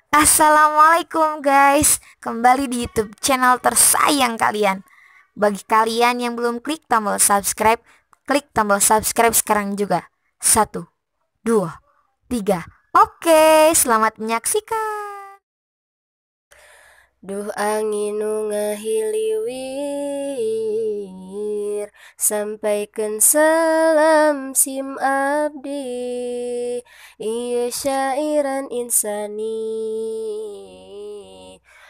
Assalamualaikum guys, kembali di YouTube channel tersayang kalian. Bagi kalian yang belum klik tombol subscribe, klik tombol subscribe sekarang juga. 1, 2, 3. Oke, selamat menyaksikan. Duh angin nu ngahiliwir, sampaikeun salam sim abdi. Ieu syairan insani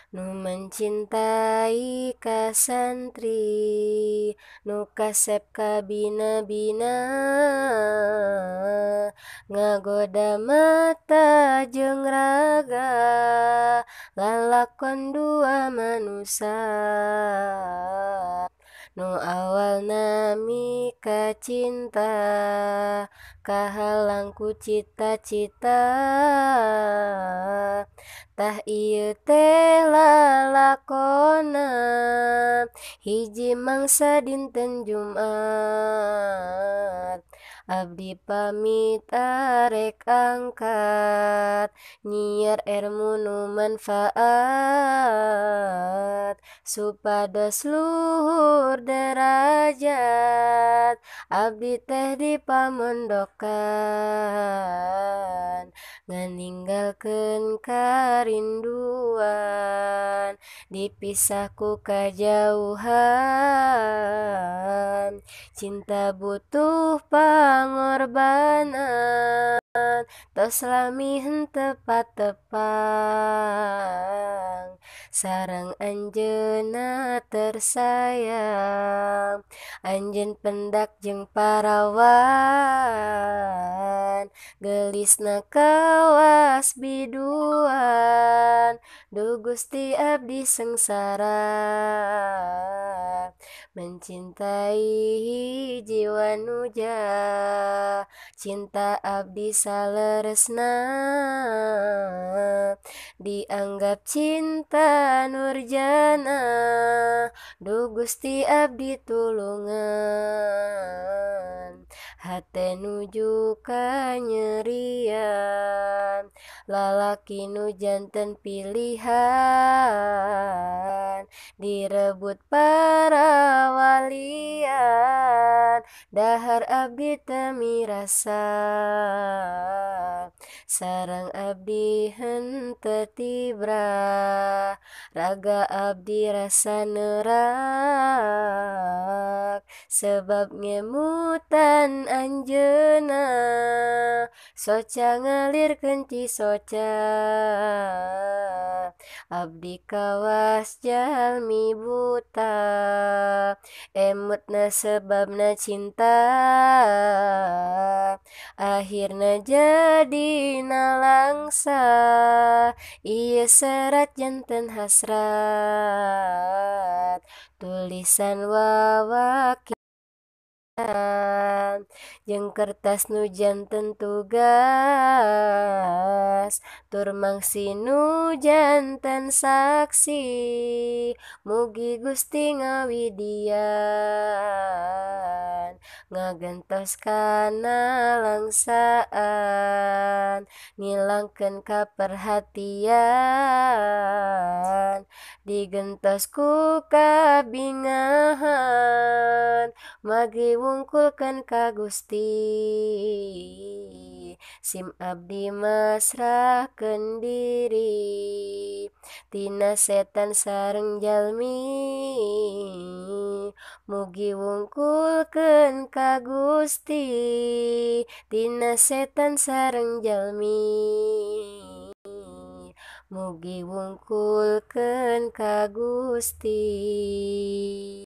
nu mencintai ka santri, nu kasep ka bina-bina, ngagoda mata jeung raga, lalakon dua manusa. Nu awalna mika cinta, kahalang ku cita-cita. Tah ieu teh lalakonna hiji mangsa dinten Jumat. Abdi pamit arek angkat, nyiar ilmu nu manfaat, supados luhur derajat. Abdi teh di pamondokan, nganinggalkeun karinduan, dipisah ku kajauhan. Cinta butuh pangorbanan, tos lami henteu patepang. Sareng anjeunna tersayang, anjeun pendak jeung parawan, geulisna kawas biduan. Duh Gusti abdi sengsara, mencintai hiji wanuja, cinta abdi saleresna, dianggap cinta nurjana. Duh Gusti abdi tulungan, hate nuju kanyerian, lalaki nu janten pilihan, direbut para walian. Dahar abdi teu mirasa, sareng abdi henteu tibra, raga abdi rasa neurak, sebab ngemutan anjeunna, soca ngalirkeun cisoca. Abdi kawas jalmi buta, emutna sebabna cinta, akhirna jadi nalangsa. Ieu serat janten hasrat, tulisan wawakian jeung kertas nu janten tugas, tur mangsi nu janten saksi. Mugi Gusti ngawidian, ngagentos kana langsaan, ngilangkeun kaperhatian, digentos ku kabingahan, magi wungkulkeun ka Gusti. Sim abdi masrahkeun diri tina setan sareng jalmi, mugi wungkulkeun ka Gusti tina setan sareng jalmi, mugi wungkulkeun ka Gusti.